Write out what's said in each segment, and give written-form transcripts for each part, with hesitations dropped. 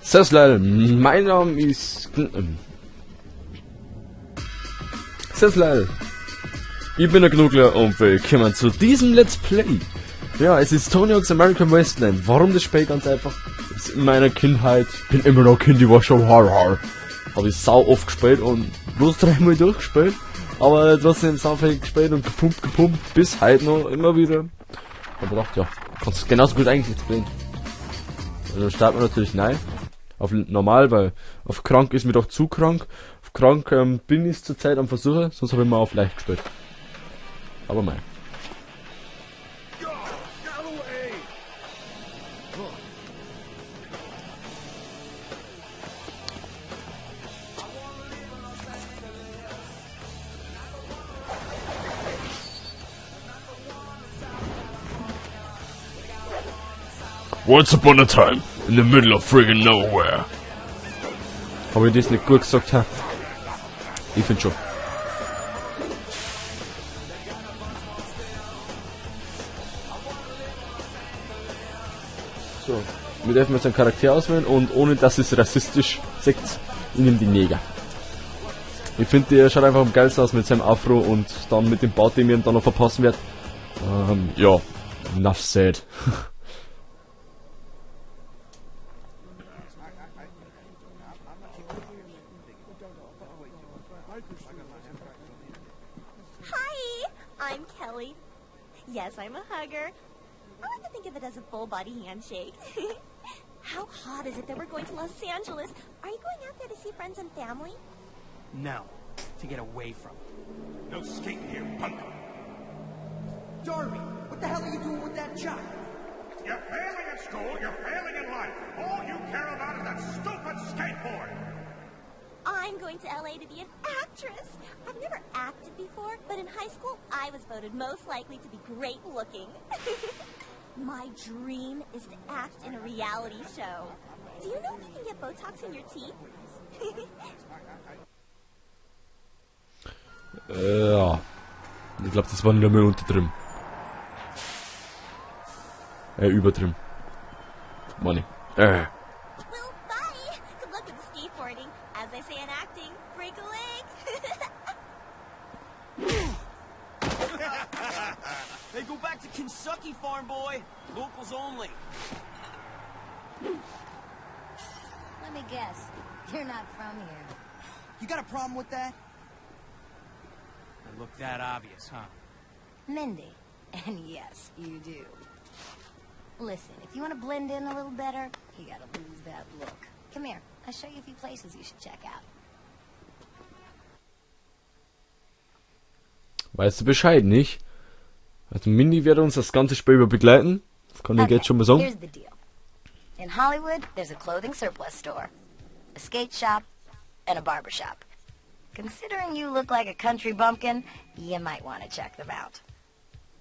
Servus Leute, mein Name ist... Servus Leute, ich bin der Gnugler und willkommen zu diesem Let's Play. Ja, es ist Tony Hawk's American Wasteland. Warum das Spiel? Ganz einfach. In meiner Kindheit, bin immer noch Kind, ich war schon har. Habe ich sau oft gespielt und bloß dreimal durchgespielt. Aber trotzdem sau viel gespielt und gepumpt, bis heute noch immer wieder. Aber gedacht, ja, kannst du genauso gut eigentlich jetzt spielen. Also starten wir natürlich nein. Auf normal, weil auf krank ist mir doch zu krank. Auf krank bin ich zurzeit am Versuchen, sonst habe ich mal auf leicht gespielt. Aber mein. Once upon a time, in the middle of friggin' nowhere. Habe ich das nicht gut gesagt, ha? Ich find schon. So, wir dürfen jetzt einen Charakter auswählen und ohne dass es rassistisch sagt, ich nehme die Neger. Ich finde, der schaut einfach am geilsten aus mit seinem Afro und dann mit dem Bart, den wir ihm dann noch verpassen wird. Ja, enough said. Hi, I'm Kelly. Yes, I'm a hugger. I like to think of it as a full body handshake. How hot is it that we're going to Los Angeles? Are you going out there to see friends and family? No, to get away from it. No skating here, punk. Darby, what the hell are you doing with that chop? You're failing at school, you're failing in life. All you care about is that stupid skateboard. I'm going to LA to be an actress. I've never acted before, but in high school, I was voted most likely to be great looking. My dream is to act in a reality show. Do you know if you can get Botox in your teeth? Ja. Ich glaube, das war nicht einmal untertrieben. Übertrieben. Money. Well, bye. Good luck with the skateboarding. As I say in acting, break a leg. Hey, go back to Kentucky, farm boy. Locals only. Let me guess. You're not from here. You got a problem with that? I look that obvious, huh? Mindy. And yes, you do. Listen, if you want to blend in a little better, you gotta lose that look. Come here. I'll show you a few places you should check out. Weißt du Bescheid, nicht? Also Mindy wird uns das ganze Spiel über begleiten. Das kann ich jetzt schon mal sagen. Here's the deal. In Hollywood, there's a clothing surplus store, a skate shop, and a barber shop. Considering you look like a country bumpkin, you might want to check them out.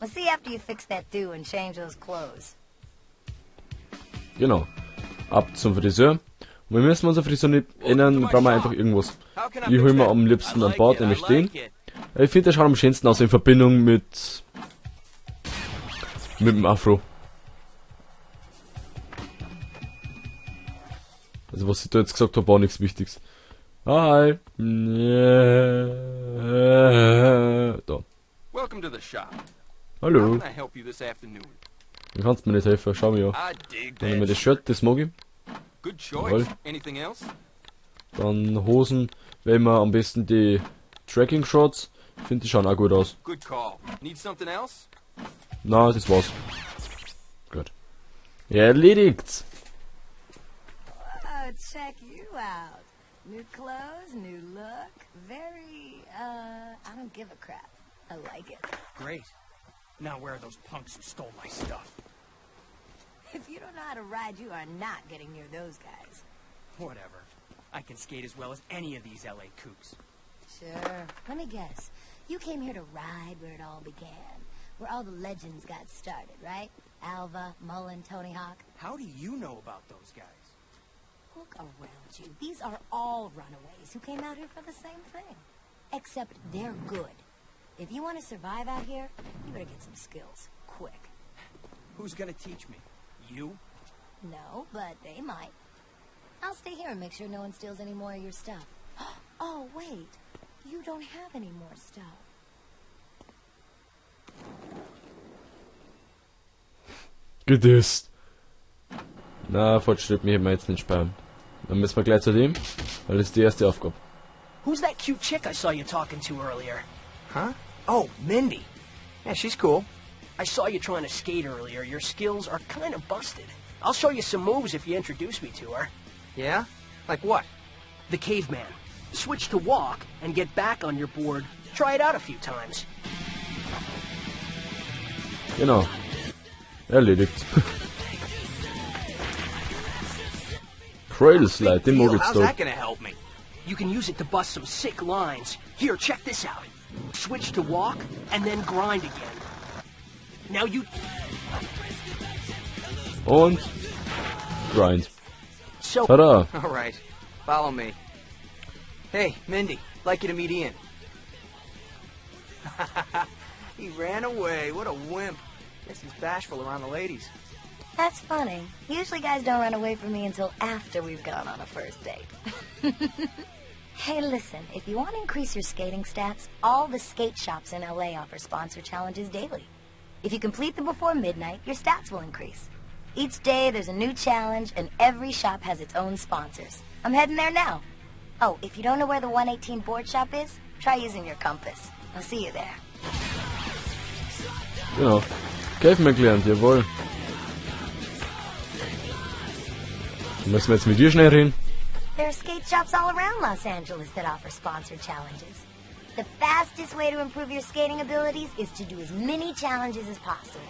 We'll see after you fix that do and change those clothes. Genau. Ab zum Friseur. Und wir müssen unser Friseur nicht ändern, wir brauchen einfach irgendwas. Ich hole mir am liebsten einen Bart, nämlich den. Ich finde, der schaut am schönsten aus in Verbindung mit dem Afro. Also was ich da jetzt gesagt habe, war nichts Wichtiges. Hi. Da. Welcome to the shop. Hallo. How can I help you this afternoon? Du kannst mir nicht helfen, schau mir an. I dig Dann nehmen wir that. das Shirt, das mag ich. Good choice. Jawohl. Anything else? Dann Hosen, wählen wir am besten die Tracking Shorts. Ich finde, die schauen auch gut aus. Good call. Need something else? Na, das war's. Gut. Erledigt! Oh, check you out. New clothes, new look. Very, I don't give a crap. I like it. Great. Now where are those punks who stole my stuff? If you don't know how to ride, you are not getting near those guys. Whatever. I can skate as well as any of these LA kooks. Sure. Let me guess. You came here to ride where it all began. Where all the legends got started, right? Alva, Mullen, Tony Hawk. How do you know about those guys? Look around you. These are all runaways who came out here for the same thing. Except they're good. If you want to survive out here, you better get some skills. Quick. Who's gonna teach me? You? No, but they might. I'll stay here and make sure no one steals any more of your stuff. Oh, wait. You don't have any more stuff. Gedisst. Na, Fortschritt, mir hätten wir jetzt nicht sparen. Dann müssen wir gleich zu dem, weil das ist die erste Aufgabe. Who's that cute chick I saw you talking to earlier? Huh? Oh, Mindy. Yeah, she's cool. I saw you trying to skate earlier. Your skills are kind of busted. I'll show you some moves if you introduce me to her. Yeah? Like what? The caveman. Switch to walk and get back on your board. Try it out a few times. Genau. Erledigt. Cradle Slide, den mag ich How's jetzt doch. that gonna help me? You can use it to bust some sick lines. Here, check this out. Switch to walk and then grind again. Now you... Und grind. So... Tada! All right. Follow me. Hey, Mindy. Like you to meet Ian. He ran away. What a wimp. Guess he's bashful around the ladies. That's funny. Usually guys don't run away from me until after we've gone on a first date. Hey, listen, if you want to increase your skating stats, all the skate shops in LA offer sponsor challenges daily. If you complete them before midnight, your stats will increase. Each day there's a new challenge, and every shop has its own sponsors. I'm heading there now. Oh, if you don't know where the 118 board shop is, try using your compass. I'll see you there. Genau. Caveman gelernt, jawohl. Dann müssen wir jetzt mit dir schnell reden. There are skate shops all around Los Angeles that offer sponsored challenges. The fastest way to improve your skating abilities is to do as many challenges as possible.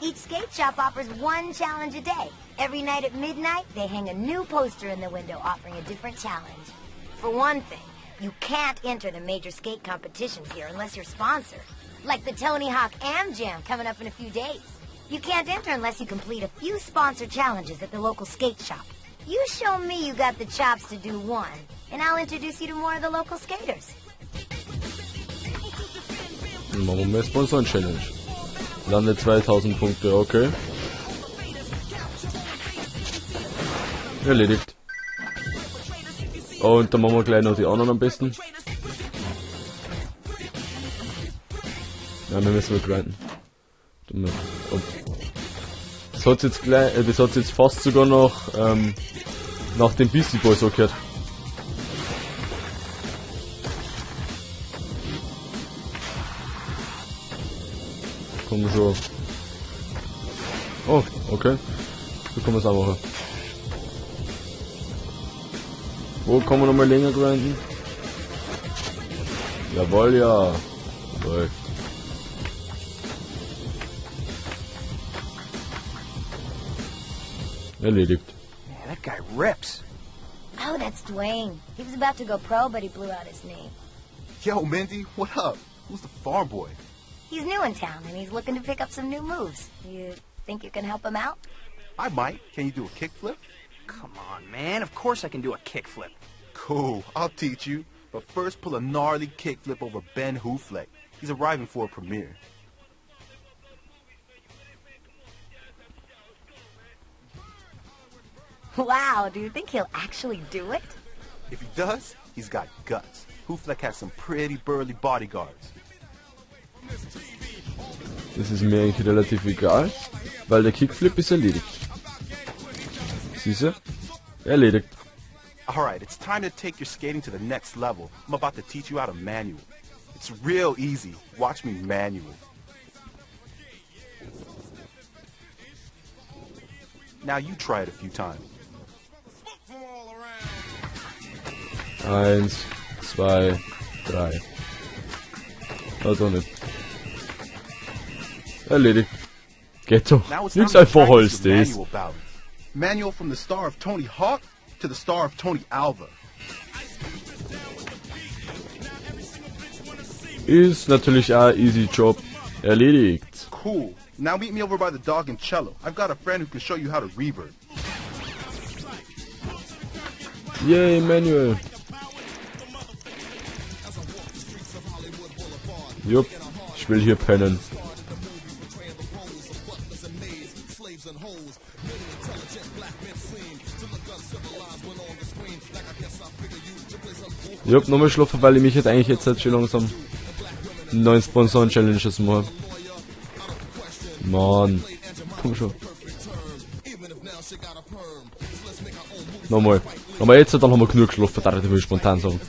Each skate shop offers one challenge a day. Every night at midnight, they hang a new poster in the window offering a different challenge. For one thing, you can't enter the major skate competitions here unless you're sponsored. Like the Tony Hawk Am Jam coming up in a few days. You can't enter unless you complete a few sponsored challenges at the local skate shop. You show me you got the chops to do one, and I'll introduce you to more of the local skaters. Dann machen wir Sponsoren Challenge. Lande 2000 Punkte, okay. Erledigt. Und dann machen wir gleich noch die anderen am besten. Ja, wir müssen wir grinden. Das hat jetzt gleich, das hat jetzt fast sogar noch nach dem Beastie Boys angehört. Komm schon. Oh, okay. So kann man es auch machen. Wo kann man nochmal länger grinden? Jawohl, ja. Läuft. Erledigt. Yeah, that guy rips. Oh, that's Dwayne. He was about to go pro, but he blew out his knee. Yo, Mindy, what up? Who's the farm boy? He's new in town, and he's looking to pick up some new moves. You think you can help him out? I might. Can you do a kickflip? Come on, man. Of course I can do a kickflip. Cool. I'll teach you. But first, pull a gnarly kickflip over Ben Hufleck. He's arriving for a premiere. Wow, do you think he'll actually do it? If he does, he's got guts. Hufleck has some pretty burly bodyguards. Das ist mir eigentlich relativ egal, weil der Kickflip ist erledigt. Siehste? Erledigt. Alright, it's time to take your skating to the next level. I'm about to teach you how to manual. It's real easy. Watch me manual. Now you try it a few times. 1, 2, 3. Also nicht. Erledigt. Geht doch. Now it's Nix time to einfach practice als your das. manual balance. Manual from the star of Tony Hawk to the star of Tony Alva. Ist natürlich auch easy Job. Erledigt. Cool. Now meet me over by the Dog and Cello. I've got a friend who can show you how to revert. Yay, Manuel. Jupp, ich will hier pennen. Ich hab nochmal geschlafen, weil ich mich jetzt eigentlich jetzt halt schon langsam neuen Sponsoren-Challenges mache. Mann. Komm schon. Nochmal. Aber jetzt, dann haben wir genug geschlafen, da will ich spontan sagen.